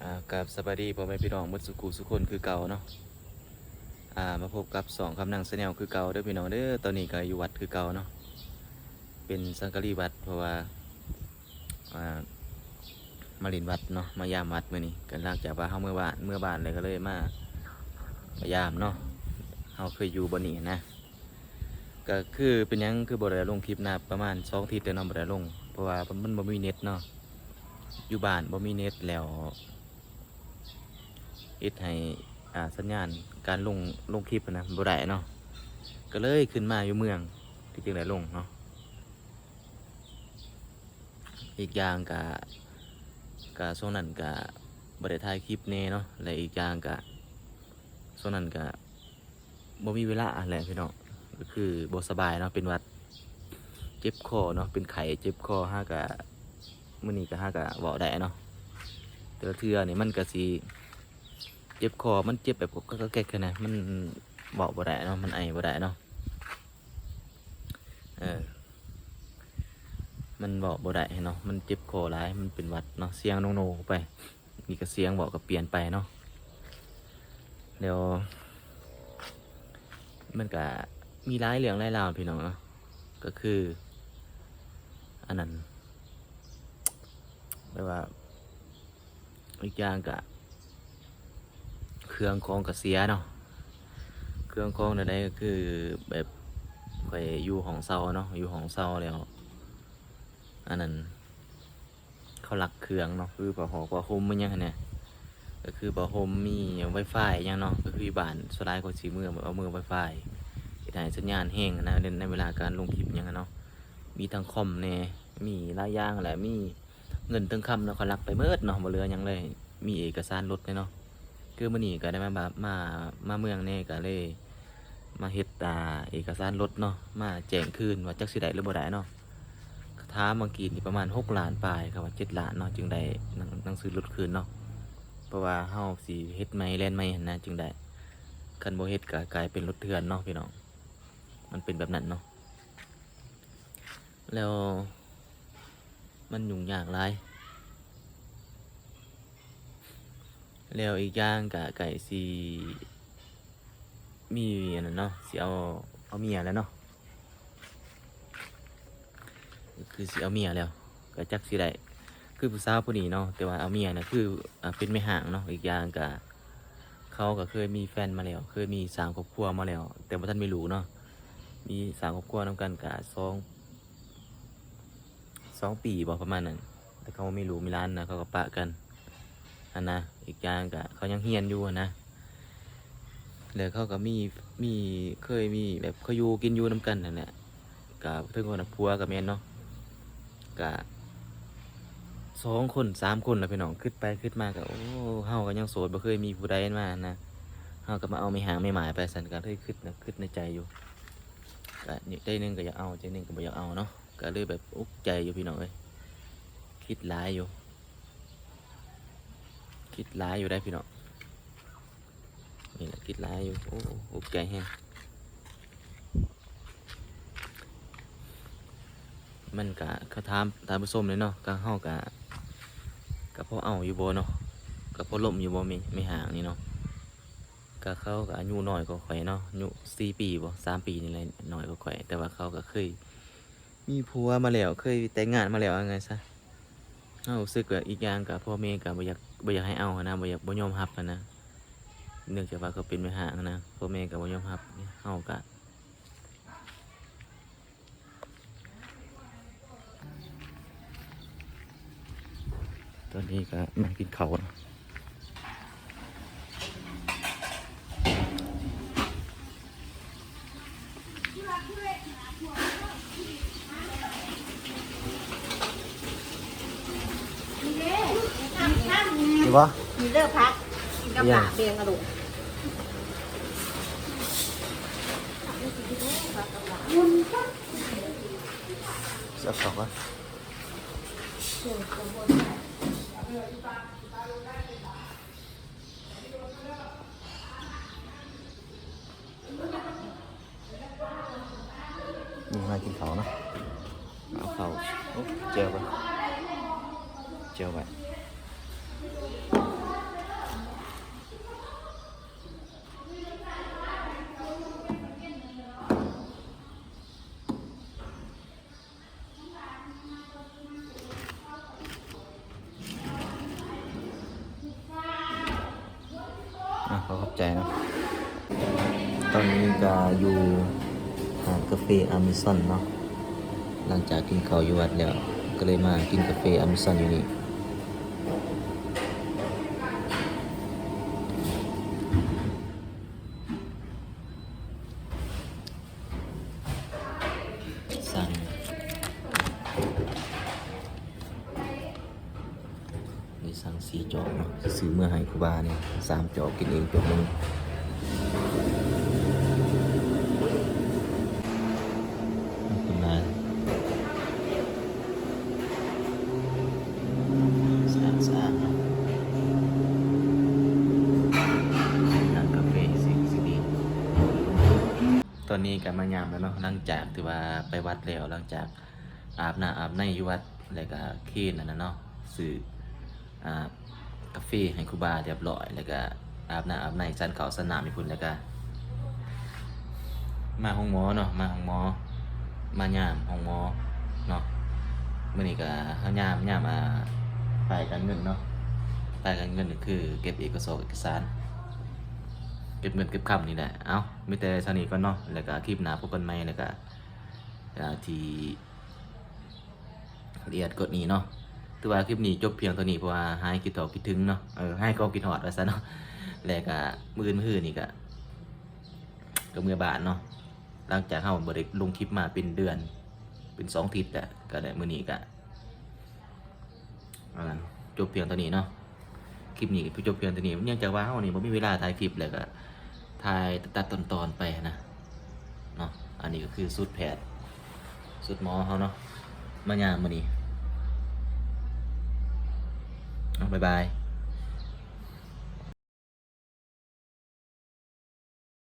ອ່າ ກາບສະບາຍດີພໍ່ແມ່ພີ່ນ້ອງໝົດສູ່ຄູ່ສູ່ຄົນຄືເກົ່າເນາະ. ອ່າ ມາພົບກັບຊ່ອງຄຳນັ່ງແຊນແນວຄືເກົ່າເດີພີ່ນ້ອງເດີ. ຕອນນີ້ກໍຢູ່ວັດຄືເກົ່າເນາະ, ເປັນສັງກະລີວັດ ເພາະວ່າ ອ່າ ມາຫຼິ້ນວັດເນາະ, ມາຢາມວັດມື້ນີ້. ກໍຫຼັງຈາກວ່າເຮົາເມືອບ້ານ ເມືອບ້ານແລ້ວກໍເລີຍມາ ມາຢາມເນາະ, ເຮົາເຄີຍຢູ່ບ່ອນນີ້ນະ. ກໍຄືເປັນຫຍັງຄືບໍ່ໄດ້ລົງຄລິບນະ ປະມານສອງອາທິດແລ້ວເນາະ ບໍ່ໄດ້ລົງ ເພາະວ່າມັນ ມັນບໍ່ມີເນັດເນາະ, ຢູ່ບ້ານບໍ່ມີເນັດ ແລ້ວເຮັດໃຫ້ ອ່າ ສັນຍານການລົງ ລົງຄລິບນະບໍ່ໄດ້ເນາະ, ກໍເລີຍຂຶ້ນມາຢູ່ເມືອງ ທີ່ຈຶ່ງໄດ້ລົງເນາະ. ອີກຢ່າງກະ ກະຊ່ວງນັ້ນກະບໍ່ໄດ້ຖ່າຍຄລິບແດ່ເນາະ ແລະ ອີກຢ່າງກະຊ່ວງນັ້ນກະ ບໍ່ມີເວລາຫັ້ນແຫຼະພີ່ນ້ອງ, ກໍຄືບໍ່ສະບາຍເນາະ ເປັນຫວັດ ເຈັບຄໍເນາະ ເປັນໄຂ້ເຈັບຄໍ ຫາກະ ມື້ນີ້ກະຫາກະເວົ້າໄດ້ເນາະ. ແຕ່ລະເທື່ອນີ້ມັນກະຊິເຈັບຄໍ ມັນເຈັບແບບກອກແກກຫັ້ນນະ, ມັນເວົ້າບໍ່ໄດ້ເນາະ ມັນໄອບໍ່ໄດ້ເນາະ. ເອີ ມັນເວົ້າບໍ່ໄດ້ເນາະ ມັນເຈັບຄໍຫຼາຍ ມັນເປັນຫວັດເນາະ, ສຽງໂນໆໄປ. ນີ້ກະສຽງເວົ້າກະປ່ຽນໄປເນາະ. ແລ້ວມັນກະມີຫຼາຍເລື່ອງຫຼາຍລາວພີ່ນ້ອງເນາະ, ກະຄື ອັນນັ້ນ ແບບວ່າ ອີກຢ່າງກະເຄື່ອງຂອງກະເສຍເນາະ, ເຄື່ອງຂອງແນວໃດ ກະຄືແບບຂ້ອຍຢູ່ຫ້ອງເຊົ່າເນາະ ຢູ່ຫ້ອງເຊົ່າແລ້ວ ອັນນັ້ນ ເຂົາລັກເຄື່ອງເນາະ ຄືຜ້າຫົກຜ້າຫົ່ມ ມີຫຍັງຫັ້ນນະ, ກໍຄືຜ້າຫົ່ມ ມີໄວຟາຍຫຍັງເນາະ, ກໍຄືຢູ່ບ້ານສ່ວນຫຼາຍເຂົາຊິເມືອ ເອົາເມືອໄວຟາຍ ເຮັດໃຫ້ສັນຍານແຮງຫັ້ນນະ ໃນ ໃນເວລາການລົງຄລິບຫຍັງຫັ້ນເນາະ. ມີທັງຄອມແດ່ ມີຫຼາຍຢ່າງແຫຼະ ມີເງິນເຖິງຄຳເນາະ ເຂົາລັກໄປໝົດເນາະ ບໍ່ເຫຼືອຫຍັງເລີຍ. ມີເອກະສານລົດແດ່ເນາະ, ຄືມື້ນີ້ກໍໄດ້ມາ ມາ ມາເມືອງແດ່ ກໍເລີຍມາເຮັດ ອ່າ ເອກະສານລົດເນາະ ມາແຈ້ງຄືນວ່າຈັກຊິໄດ້ຫຼືບໍ່ໄດ້ເນາະ. ຖາມເມື່ອກີ້ນີ້ປະມານຫົກລ້ານປາຍ ເຂົາວ່າເຈັດລ້ານເນາະ ຈຶ່ງໄດ້ໜັງ ໜັງສືລົດຄືນເນາະ, ເພາະວ່າເຮົາຊິເຮັດໃໝ່ ແລນໃໝ່ຫັ້ນນະ ຈຶ່ງໄດ້, ຄັນບໍ່ເຮັດກໍກາຍເປັນລົດເຖື່ອນເນາະພີ່ນ້ອງ, ມັນເປັນແບບນັ້ນເນາະ. ແລ້ວມັນຫຍຸ້ງຍາກຫຼາຍ ແລ້ວອີກຢ່າງກະໃກ້ຊິມີອັນນັ້ນເນາະ ຊິເອົາ ເອົາເມຍແລ້ວເນາະ, ຄືຊິເອົາເມຍແລ້ວ ກະຈັກຊິໄດ້ ຄືຜູ້ສາວຜູ້ນີ້ເນາະ, ແຕ່ວ່າເອົາເມຍນະ ຄື ອ່າ ເປັນແມ່ຮ້າງເນາະ. ອີກຢ່າງກະ ເຂົາກໍເຄີຍມີແຟນມາແລ້ວ ເຄີຍມີສ້າງຄອບຄົວມາແລ້ວ ແຕ່ບໍ່ທັນມີລູກເນາະ, ມີສ້າງຄອບຄົວນຳກັນກະສອງ ສອງປີບໍ ປະມານນັ້ນ, ແຕ່ເຂົາບໍ່ມີລູກມີຫຼານນະ ເຂົາກໍປະກັນຫັ້ນນະ. ອີກຢ່າງກະເຂົາຍັງຮຽນຢູ່ຫັ້ນນະ, ແລ້ວເຂົາກໍມີ ມີ ເຄີຍມີແບບເຂົາຢູ່ກິນຢູ່ນຳກັນຫັ້ນແຫຼະ, ກະເຖິງວ່າຜົວກໍແມ່ນເນາະ ກະສອງຄົນສາມຄົນລະພີ່ນ້ອງ. ຄິດໄປຄິດມາກໍ ໂອ້ ເຮົາກໍຍັງໂສດ ບໍ່ເຄີຍມີຜູ້ໃດມານະ, ເຮົາກໍມາເອົາແມ່ຮ້າງແມ່ໝ້າຍໄປ ຊັ້ນກໍເລີຍຄິດນະ ຄິດໃນໃຈຢູ່, ກະໃຈໜຶ່ງກໍຢາກເອົາ ໃຈໜຶ່ງກໍບໍ່ຢາກເອົາເນາະ, ກໍເລີຍແບບອຸກໃຈຢູ່ພີ່ນ້ອງເອີຍ. ຄິດຫຼາຍຢູ່ ຄິດຫຼາຍຢູ່ໄດ໋ພີ່ນ້ອງ. ນີ້ແຫຼະ ຄິດຫຼາຍຢູ່ ໂອ້ ອຸກໃຈແຮງ. ມັນກະ ເຂົາຖາມທ່ານຜູ້ຊົມເລີຍເນາະ, ກະເຮົາກະ ກະພໍເອົາຢູ່ບໍ່ເນາະ, ກະພໍລົມຢູ່ບໍ່ ແມ່ ແມ່ຮ້າງນີ້ເນາະ. ກະເຂົາກະອາຍຸນ້ອຍກວ່າຂ້ອຍເນາະ, ອາຍຸສີ່ປີບໍ ສາມປີນີ້ແຫຼະ ນ້ອຍກວ່າຂ້ອຍ, ແຕ່ວ່າເຂົາກະເຄີຍມີຜົວມາແລ້ວ ເຄີຍແຕ່ງງານມາແລ້ວ ວ່າງ່າຍຊະ. ເຮົາຮູ້ສຶກວ່າ ອີກຢ່າງກະພໍ່ແມ່ກະບໍ່ຢາກ ບໍ່ຢາກໃຫ້ເອົາຫັ້ນນະ ບໍ່ຢາກ ບໍ່ຍອມຮັບຫັ້ນນະ, ເນື່ອງຈາກວ່າເຂົາເປັນແມ່ຮ້າງຫັ້ນນະ ພໍ່ແມ່ກະບໍ່ຍອມຮັບ. ເຮົາກະ ຕອນນີ້ກະນັ່ງກິນເຂົ້າເນາະ. ນີ້ບໍ່? ມີເລີກຜັກ ກິນກັບ ຫຍັງ? ປາແບງອະໂລ ຊິເອົາເຂົ້າກ່ອນ. ນີ້ມາກິນເຂົ້າເນາະ ເອົາເຂົ້າ ໂອ້ ແຈ່ວໄປ ແຈ່ວໄປ. ອ່ະ ຂໍຂອບໃຈເນາະ. ຕອນນີ້ກະຢູ່ຮ້ານກາເຟອາເມຊອນເນາະ. ຫຼັງຈາກກິນເຂົ້າຢູ່ວັດແລ້ວ ກະເລີຍມາກິນກາເຟອາເມຊອນຢູ່ນີ້. ສັ່ງ ໄດ້ສັ່ງສີ່ຈອກເນາະ, ຊື້ເມືອໃຫ້ຄູບານີ້ສາມຈອກ ກິນເອງຈອກໜຶ່ງ. ຂອບຄຸນຫຼາຍ. ສະອາດໆເນາະ, ຮ້ານກາເຟຊິ ຊິດີ. ຕອນນີ້ກະມາຍາມແລ້ວເນາະ, ຫຼັງຈາກທີ່ວ່າໄປວັດແລ້ວ, ຫຼັງຈາກອາບນ້ຳອາບໃນຢູ່ວັດ ແລ້ວກະເຄນອັນນັ້ນເນາະ, ຊື້ ອ່າ ກາເຟໃຫ້ຄູບາຮຽບຮ້ອຍ ແລ້ວກະອາບນ້ຳອາບໃນ ສັນເຂົ້າສັນນ້ຳຢູ່ພຸ້ນ, ແລ້ວກະມາໂຮງໝໍເນາະ, ມາໂຮງໝໍ ມາຍາມໂຮງໝໍເນາະ. ມື້ນີ້ກະເຮົາຍາມ ຍາມ ອ່າ ຝ່າຍການເງິນເນາະ, ຝ່າຍການເງິນກະຄືເກັບເອກະສອກເອກະສານ ເກັບເງິນເກັບຄຳນີ້ແຫຼະ. ເອົ້າ ມີແຕ່ສ່ຳນີ້ກ່ອນເນາະ, ແລ້ວກະຄລິບໜ້າພົບກັນໃໝ່, ແລ້ວກະ ອ່າ ທີ່ ລະອຽດກວ່ານີ້ເນາະ. ຖືວ່າຄລິບນີ້ຈົບພຽງເທົ່ານີ້ ເພາະວ່າຫາຍຄິດຮອດຄິດເຖິງເນາະ, ເອີ ຫາຍຄວາມຄິດຮອດວ່າຊັ້ນເນາະ. ແລະກະມື້ອື່ນ ມື້ຮືນີ້ກະ ກະເມືອບ້ານເນາະ, ຫຼັງຈາກເຮົາບໍ່ໄດ້ລົງຄລິບມາເປັນເດືອນ ເປັນສອງທິດແລ້ວ. ກະໄດ້ ມື້ນີ້ກະ ອັນນັ້ນ ຈົບພຽງເທົ່ານີ້ເນາະ. ຄລິບນີ້ກໍຈົບພຽງເທົ່ານີ້, ເນື່ອງຈາກວ່າເຮົານີ້ບໍ່ມີເວລາຖ່າຍຄລິບ ແລ້ວກໍຖ່າຍຕັດໆຕອນໆໄປຫັ້ນນະເນາະ. ອັນນີ້ກໍຄືສູດແພດ ສູດໝໍເຮົາເນາະ ມາຍາມມື້ນີ້. ເອົາ ບາຍບາຍ.